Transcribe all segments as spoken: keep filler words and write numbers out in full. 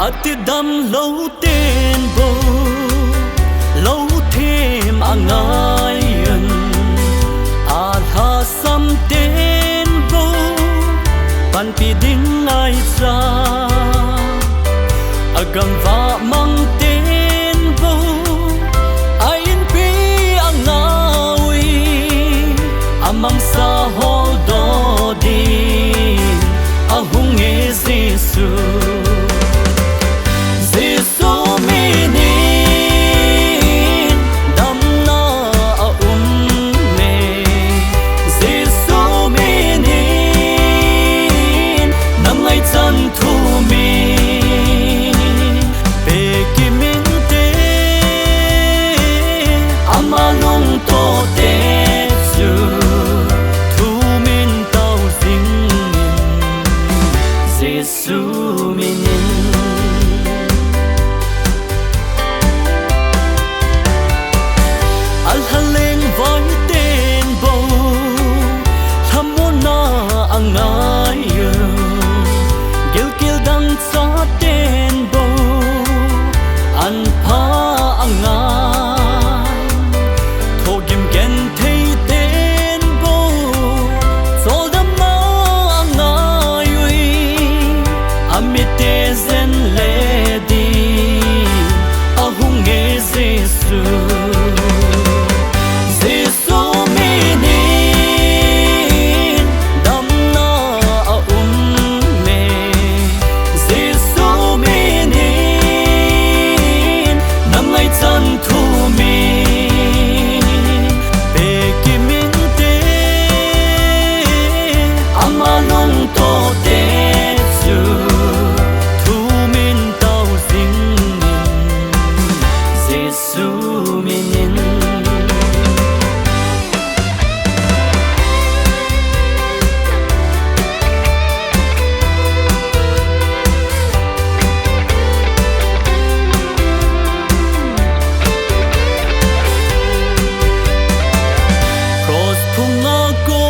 Atidam lou ten bou, lou them angai un, alhasam ten bou, panpi ding ngaicha. Agam vamang ten bou, a-inpi angah ui, amangsa holdoh ding ahung e Jesu. Jesu minin damna aum e, Jesu minin nam ngaichan thu min pe kiminte, ama lungtoh te chu thu min tao jingin, Jesu minin. Alhaleng vai ten bou, lhamuna angai u, gilkel dangchah ten bou, anpha angai. Thogim genthei ten bou, choldamna angai ui, amite jen le ding ahung e Jesu. Jesu minin damna aum e, Jesu minin nam ngaichan thu min pe kiminte, ama lungtoh te chu thu min tao jingin, Jesu minin. Cross phunga kon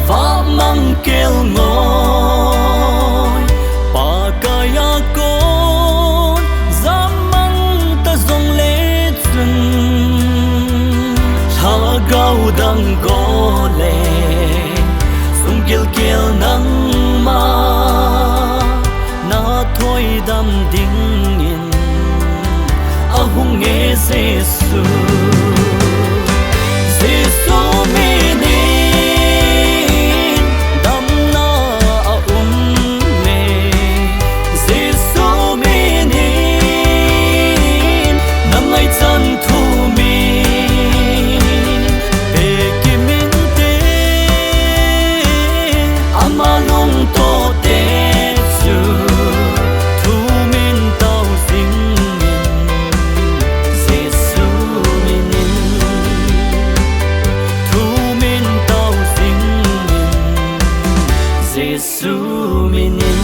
vamang kelngoi, Pakaiya kon jammang ta jongle chun, lhagao dang go le, sum gilkel nangma na thoidam dingin ahung e Jesu. Jesu minin damna aum e, Jesu minin nam ngaichan thu min pe kiminte, ama lungtoh te chu thu min tao jingin, Jesu minin. Thu min tao jingin, Jesu minin.